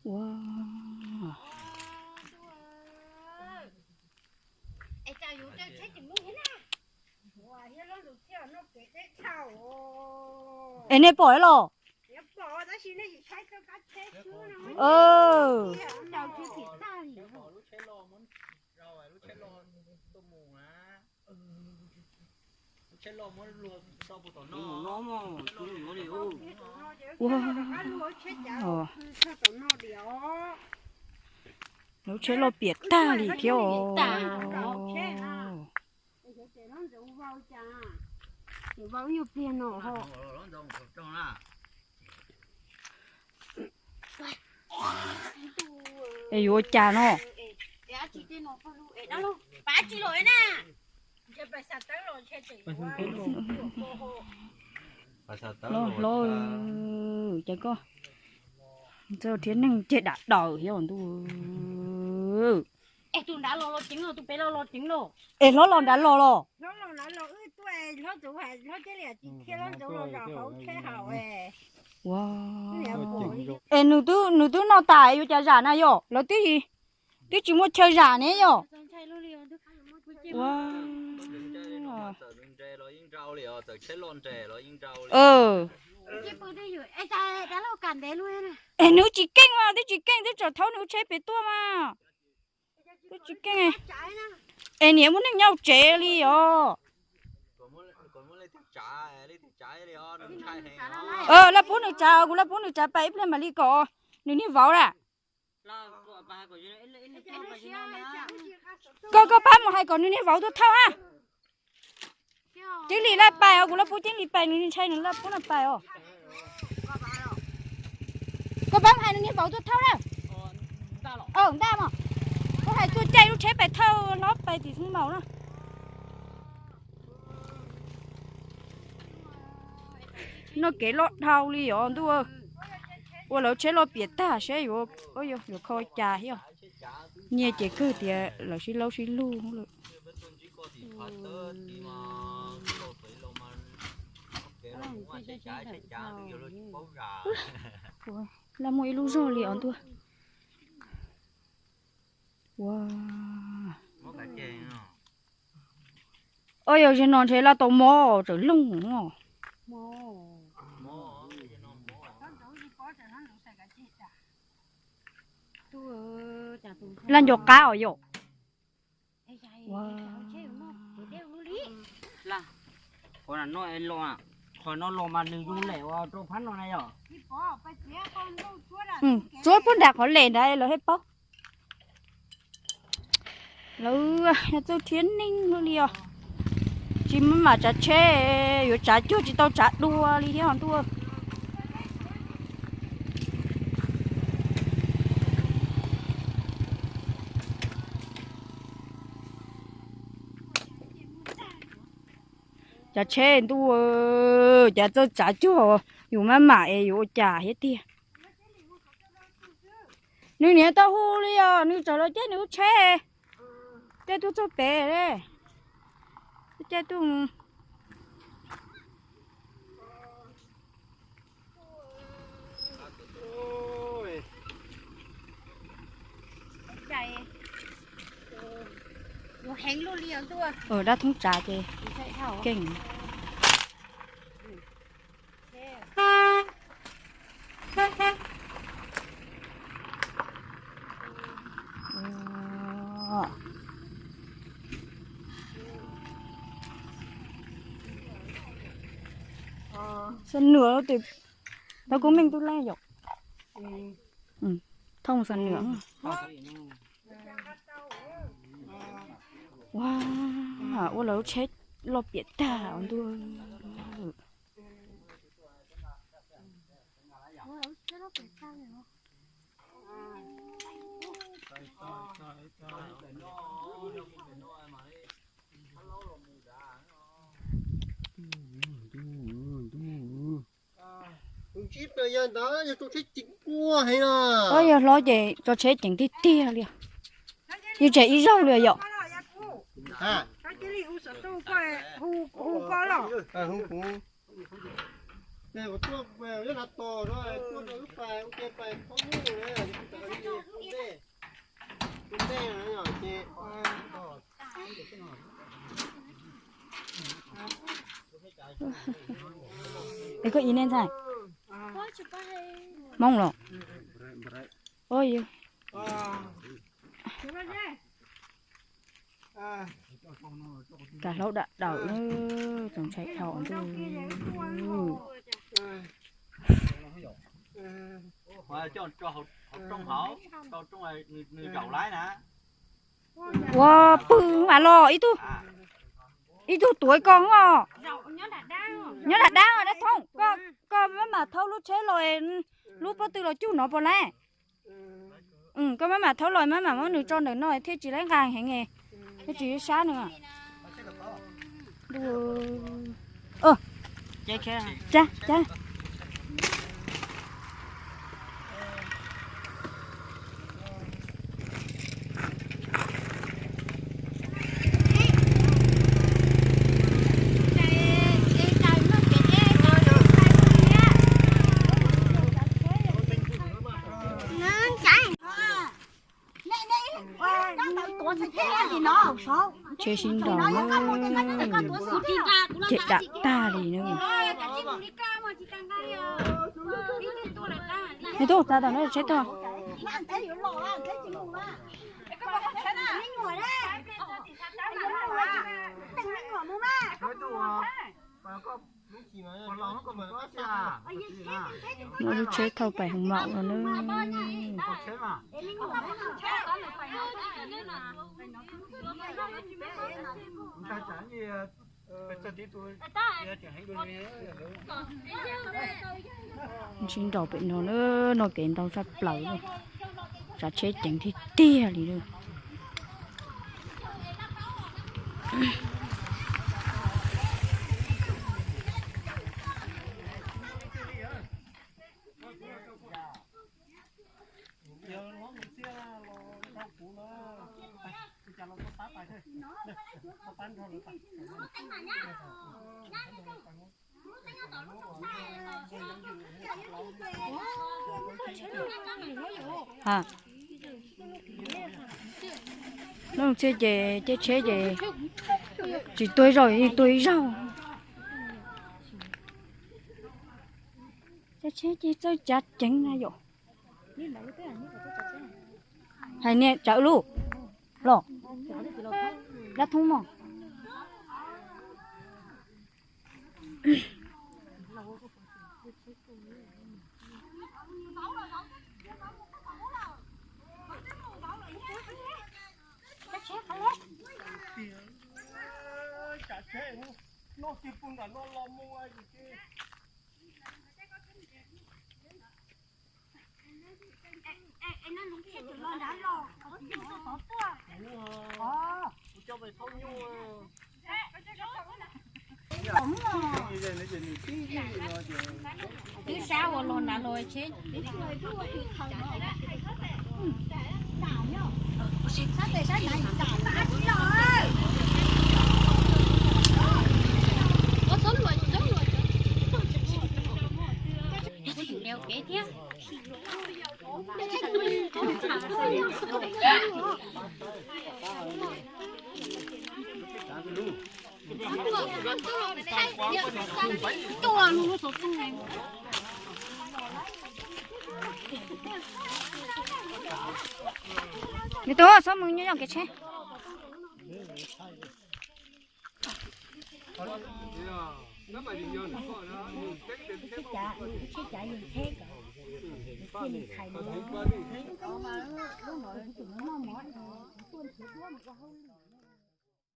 Ua. Es nej pom los? Lub tsheb loj piam tag li thiab os. Es yuav ua cas no? Hlob, hlob, cas koj txawj thiab neeg ceg dam daws thiab ntuj. Es hlob los nrad los los? Es nws twb, nws twb noj tas yuav cas zam na yom? Lawv twb, twb tsis muaj chaw zam ne yom? Es nws tsis keej mas, twb tsis keej twb tseem thaub nws tsheb pem tuaj mas. Twb tsis keej. Es niam muaj neeg nyob tsev li os. Laj pub nws tsav, kuv laj pub nws tsav pais ib pliag mam li kom nws niag vauv na. Koj, koj pab mus hais kom nws niag vauv tuaj thauj ha. Cia li laj pais os, kuv laj pub cia li pais, nws ntshai nws laj pub na pais os. Koj pab mus hais nws niag vauv tuaj thauj na. Ntaj mas, kuv hais tuaj caij lub tsheb pais thauj hlob pais tim xeev maum na. Noj kev loj dhau li os ntuj. Ua lawv tsheb loj piam tag saib yuav, yuav kho cas thiab. Nyiaj ces kawg tias lawv sib laub sib lug lawm. Laj muaj ib lub zog li os ntuj. Ua, o yog zaum no ntshe laj tau mob tseem loog os. Laj nco qab os yom. Qhov no los mas nws zoo lem ua rau phab no na yom. Tsuab puag nram qhov lem nrad lawv thiaj paub. Lawv yog txawj thiab neeg li os. Tsis maj mam tsav tsheb, yuav tsav cuag tsis tau tsav dua li thiab os ntuj. Cas tsheb ntuj, cas txawj tsav cuag, yus maj mam es yuav ua cas thiab tiag. Nws niam tau hu li os, nws txawm los caij nws lub tsheb, caij tuaj txog pem, caij tuaj. Dab thoob tsav ces keej. Xab nws, tau kuv meej tub laj yom. Thooj xab nws. Ua, ua lawv lub tsheb loj piam tag os ntuj. Tus ntsib plaws yog ntawd yog tus tsheb ceev kua heev no. Yog hlob ces tso tsheb ceev tiag tiag li. Yeej tsam ib zaug li yom. Es koj ib nej ntxhais Hmoob los? Kav hlaub dam dawm na, txaus ntshai dhau ntuj. Ua pw mas los ib tug, ib tug tuav koj os. Nyob dam dab, dab thoob, koj maj mam thaub lub tsheb los, lub pob tw los cuj no puas laib? Koj maj mam thaub los, maj mam muab nws tso ntawm no thiaj tsis laib nqa heev, thiaj tsis sab nws. Tsheb sib nraus na, cem dam tag li na. Nws tuaj txav tom no tsheb tuaj. Lub tsheb thauj pais hoo maum no na. Sib nraus pem no na, no kev ntau tshaj plaws, tsav tsheb ceev tiag tiag li lawm. Lub tsheb ces, caij tsheb ces tsis tuag ib zaug, yeej tuag ib zaug. Caij tsheb ces txawj cav ceev na yom. Hais niam tsawv lub los, dab thoob mog. Twb sab ua los nrad los tsheb. Nws tuaj txhob mus nyob zoo kev tsheb.